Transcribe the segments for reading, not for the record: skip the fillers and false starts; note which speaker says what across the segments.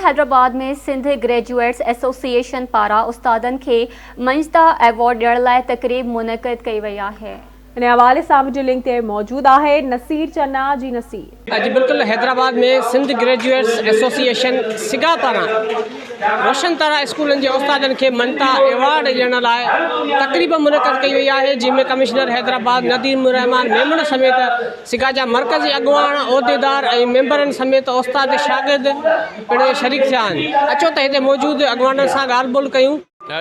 Speaker 1: Hyderabad ۾ Sindh graduates association پاران استادن کي مڃتا ايوارڊ ڏيڻ لاء تقريب منعقد ڪئي وئي آهي.
Speaker 2: ان حوالي سان وڊيو لنڪ تي موجود آهي نصير چنا جي نصير.
Speaker 3: اڄ بلڪل حيدرآباد ۾ سنڌ گريجوئيٽس ايسوسيئيشن سگا پاران روشن تارا اسڪولن جي استادن کي مڃتا ايوارڊ ڏيڻ لاء تقريب منعقد ڪئي وئي آهي جنهن ۾ ڪمشنر حيدرآباد نديم الرحمان ميمڻ سميت سگا جا مرڪزي اڳواڻ، عهديدار ۽ ميمبرن سميت استاد شاگرد پڻ شريڪ ٿيا آهن. اچو ته هتي موجود اڳواڻن سان ڳالهه ٻولهه ڪيون.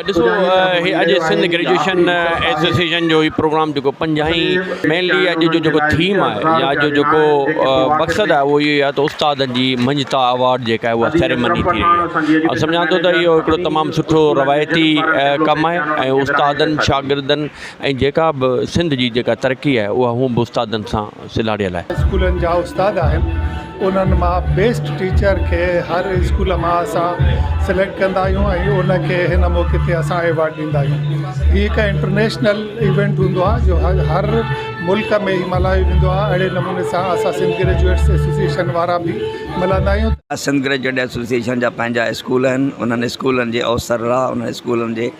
Speaker 4: ڏسو هي اڄ سنڌ گريجوئيشن ايسوسيئيشن جو هي پروگرام جيڪو پنجاهين مينلي اڄ جو جيڪو ٿيم آهي يا اڄ جو جيڪو مقصد آهي اهو اهو ئي آهي ته استادن جي مڃتا ايوارڊ جيڪا آهي اها سيريمني ٿي رهي آهي آئون سمجهان ٿو ته اهو هڪڙو تمام سٺو روايتي ڪم آهي ۽ استادن شاگردن ۽ جيڪا به سنڌ جي جيڪا ترقي آهي اها هونء به استادن سان سلهاڙيل آهي.
Speaker 5: اسڪولن جا استاد آهن انهن مان بيسٽ ٽيچر کي هر اسڪول مان اسان سليڪٽ ڪندا آهيون ۽ ان کي هن موقعي تي اسان ايوارڊ ڏيندا آهيون هي هڪ انٽرنيشنل ايونٽ هوندو آهي جو هر ملڪ ۾ هي ملهايو ويندو آهي اهڙي نموني سان اسان سنڌ گريجوئيٽس ايسوسيئيشن وارا به ملهائيندا آهيون.
Speaker 6: سنڌ گريجوئيٽ ايسوسيئيشن جا پنهنجا اسڪول آهن انهن اسڪولن جي اوسر لاء انهن اسڪولن جي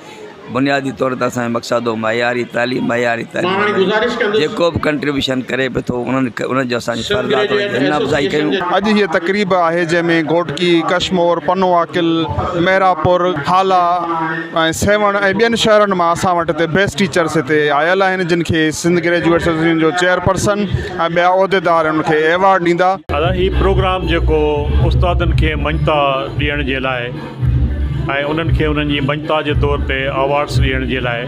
Speaker 6: بنيادي طور تي اسان جو مقصد هو معياري تعليم معياري تعليم ۾ جيڪو به ڪنٽريبيوشن ڪري پيو ٿو انهن انهن جو اسان جو فرض آهي ته همت افزائي ڪيون.
Speaker 7: اڄ هيء تقريب آهي جنهن ۾ گهوٽڪي، ڪشمور، پنوعاقل، محرابپور، هالا ۽ سيوهڻ ۽ ٻين شهرن مان اسان وٽ هتي بيسٽ ٽيچرس هتي آيل آهن جن کي سنڌ گريجوئيٽس ايسوسيئيشن جو چيئرپرسن ۽ ٻيا عهديدار انهن کي ايوارڊ ڏيندا.
Speaker 8: ادا هي پروگرام جيڪو استادن کي مڃتا ڏيڻ جي لاء ۽ انهن کي انهن جي مڃتا جي طور تي ايوارڊس ڏيڻ جي لاء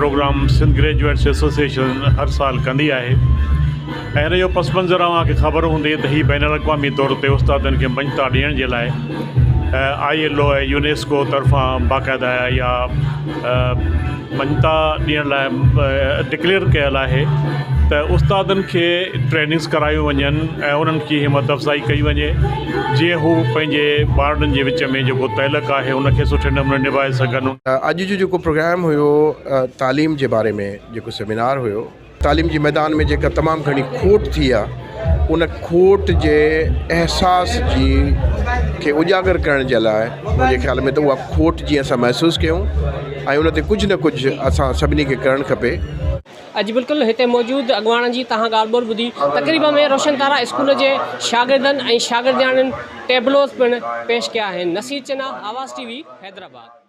Speaker 8: پروگرام سنڌ گريجوئيٽس ايسوسيئيشن هر سال ڪندي آهي ۽ هن جو پس منظر اوهان کي خبر هوندي ته هي بين الاقوامي طور تي استادن کي مڃتا ڏيڻ جي لاء I L O ۽ UNESCO طرفان باقاعده اها مڃتا ڏيڻ لاء ڊڪليئر ڪيل آهي ته استادن کي ٽريننگس ڪرايون وڃن ۽ انهن کي همت افزائي ڪئي وڃي جيئن هو پنهنجي ٻارڙن جي وچ ۾ جيڪو تعلق آهي ان کي سٺي نموني نڀائي سگهن.
Speaker 9: اڄ جو جيڪو پروگرام هيو تعليم جي باري ۾ جيڪو سيمينار هيو تعليم جي ميدان ۾ جيڪا تمام گهڻي کوٽ ٿي آ ان کوٽ جي احساس جي کي اجاگر ڪرڻ جي لاء منهنجي خيال ۾ ته اها کوٽ جيئن اسان محسوس ڪيون ۽ ان تي ڪجهه نه ڪجهه اسان سڀني کي ڪرڻ کپي.
Speaker 3: اڄ بلڪل هتي موجود اڳواڻن جي تهان ڳالهه ٻولهه ٻڌي تقريب ۾ روشن تارا اسڪول جي شاگردن ۽ شاگردياڻين ٽيبلوز پڻ پيش ڪيا آهن نصير چنا آواز ٽي وي حيدرآباد.